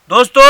دوستو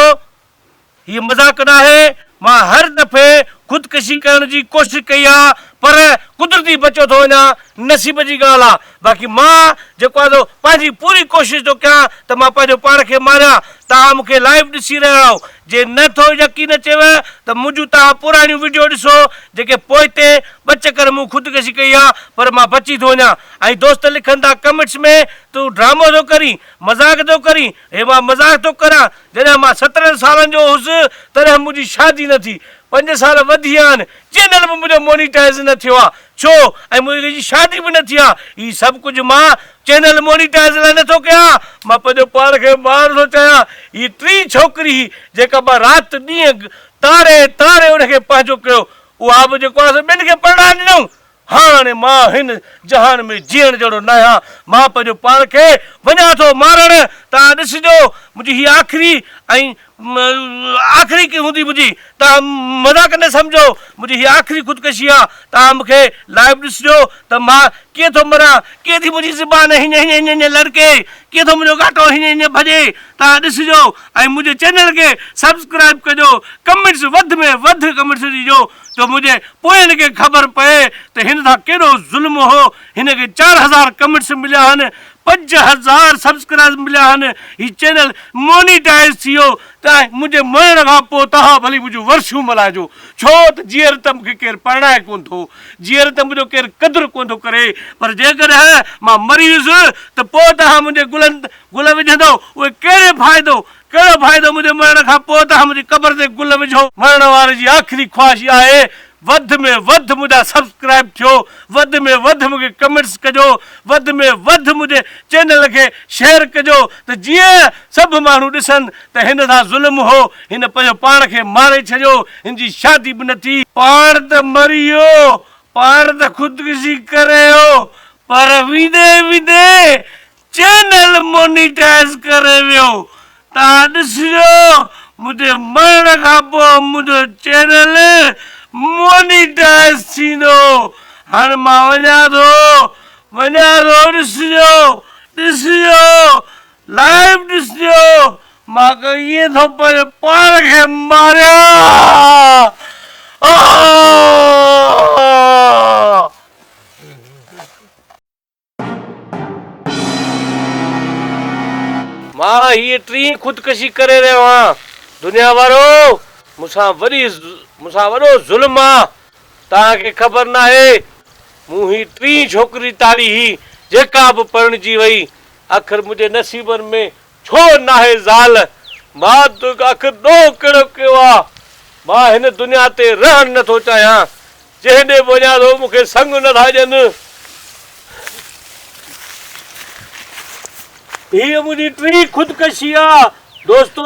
هي مذاق ناهي، مان هر دفعي خودڪشي ڪرڻ جي ڪوشش ڪئي آ پر قدرتي بچيو ٿو وڃان، نصيب جي ڳالهه آ، باقي مان جيڪو آ سو پنهنجي پوري ڪوشش ٿو ڪيان ته مان پنهنجو پاڻ کي ماريان، توهان مون کي لائيو ڏسي رهيا آهيو، جي نه ٿو يقين اچيو ته منهنجون توهان پراڻيون وڊيو ڏسو جيڪي پوئتي ٻه چڪر مون خودڪشي ڪئي آ پر مان بچي ٿو وڃان ۽ دوست لکن ٿا ڪمينٽس ۾ تون ڊرامو ٿو ڪرين، مذاق ٿو ڪرين، هي مان مذاق ٿو ڪريان، جڏهن مان 17 سالن جو هيس تڏهن منهنجي شادي نه ٿي، پنج سال وڌي ويا آهن، چينل به منهنجو مونيٽائيز نه ٿيو آهي، ڇو؟ ۽ منهنجي شادي به نه ٿي آهي، هي سڀ ڪجهه مان چينل مونيٽائيز لاء نه ٿو ڪيان، مان پنهنجو پاڻ کي مارڻ ٿو چاهيان، هي ٽين ڇوڪري هئي جيڪا مان رات ڏينهن تاري تاري ان کي پنهنجو ڪيو، اها به جيڪو آهي سو ٻين کي پرڻائي ڏنائون، هاڻ مان هن جهان ۾ جيئڻ جهڙو ناهيان، مان پنهنجو پاڻ کي وڃان ٿو مارڻ، توهان ڏسجو منهنجي هيء آخري ۽ آخري ڪي هوندي منهنجي، توهان مذاق نه سمجهو، منهنجي هيء آخري خودڪشي آ، توهان مون کي لائيو ڏسجو ته مان ڪيئن ٿو مران، ڪيئن ٿي منهنجي زبان هيئن هيئن هيئن هيئن لڙڪي، ڪيئن ٿو منهنجو ڳاٽو هيئن هيئن ڀڄي، توهان ڏسجو ۽ منهنجي چينل کي سبسڪرائيب ڪجو، ڪمينٽس وڌ ۾ وڌ ڪمينٽس ڏجو. ته منهنجي پوين کي خبر پئي ته هن سان ڪيڏو ظلم هو، هن کي 4000 ڪمينٽس مليا آهن، 5000 سبسڪرائبز مليا آهن، هي چينل مونيٽائيز ٿي ويو ته منهنجي مرڻ کان پوء توهان ڀلي منهنجون ورسيون ملهائجو، ڇو ته جيئري ته مون کي ڪير پرڻائي ڪونه ٿو، جيئري ته منهنجو ڪير قدر ڪونه ٿو ڪري، پر جيڪڏهن مان مري ويس ته پوء توهان منهنجي گلن گل وجهندؤ، اهي ڪهڙي فائدو؟ ڪهڙو فائدو منهنجي مرڻ کان پوء توهان منهنجي قبر تي گل وجهو. مرڻ واري جي آخري خواهش اها آهي وڌ ۾ وڌ منهنجا سبسڪرائب ٿيو وڌ ۾ وڌ مون کي ڪمينٽس ڪجو وڌ ۾ وڌ منهنجي چينل کي شيئر ڪجو ته جيئن سڀ ماڻهو ڏسن ته هن سان ظلم هو هن پنهنجو پاڻ کي ماري ڇڏيو هن جي شادي به نه ٿي. پاڻ ته مري ويو پاڻ ته خودڪشي ڪري ويو پر ويندي ويندي چينل مونيٽائيز ڪري ويو توهان ڏسجو منهنجي مرڻ کان پوء منهنجو چينل مونيٽائيز ٿيندو هاڻ مان وڃان ٿو وڃان ٿو ڏسجو ڏسجو لائيو ڏسجو مان ڪيئن ٿو پنهنجو پاڻ کي ماريان. مان هيء ٽين خودڪشي ڪري رهيو آهيان. دنيا وارو! مون سان وڏي مون سان وڏو ظلم آ. توهان کي خبر ناهي، مون هي ٽين ڇوڪري تاڙي هئي، جيڪا به پرڻجي وئي. آخر منهنجي نصيبن ۾ ڇو ناهي زال؟ مان آخر ڏوهه ڪهڙو ڪيو آ؟ مان هن دنيا تي رهڻ نٿو چاهيان. جنهن ڏي به وڃان ٿو مون کي سڱ نه ٿا ڏين. هيء منهنجي ٽين خودڪشي آ دوستو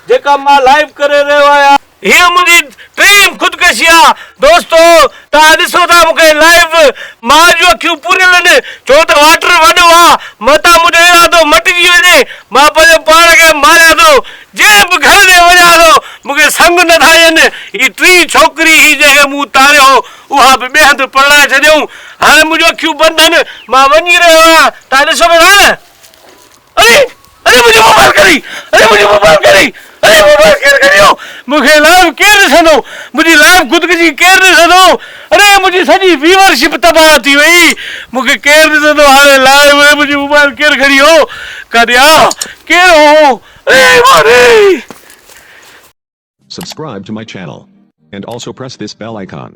جيڪا مان لائيو ڪري رهيو آهيان. هيء منهنجي ٽين خودڪشي آ دوستو توهان ڏسو ٿا مون کي لائيو ماء جون اکيون پوريل آهن ڇو ته واٽر وڏو آ متان منهنجو ارادو مٽجي وڃي مان پنهنجو پاڻ کي ماريان ٿو جنهن به گهر ڏي وڃان ٿو، مون کي سڱ نه ٿا ڏين. هيء ٽين ڇوڪري هئي، جنهن کي مون تاريو هو، اها به ٻئي هنڌ پرڻائي ڇڏيائون. هاڻي منهنجون اکيون بند آهن، مان وڃي رهيو آهيان. توهان ڏسو به ٿا نه؟ اري! اري منهنجو موبائل کڻي! اري منهنجو موبائل کڻي! اري موبائل ڪير کڻي ويو؟ مون کي لائيو ڪير ڏسندو؟ منهنجي لائيو خودڪشي ڪير ڏسندو؟ اري منهنجي سڄي ويورشپ تباهه ٿي وئي. مون کي ڪير ڏسندو هاڻي لائيو؟ منهنجي موبائل ڪير کڻي ويو؟ ڪاڏي آ؟ ڪير هو؟ اري ماري! Subscribe to my channel. And also press this bell icon.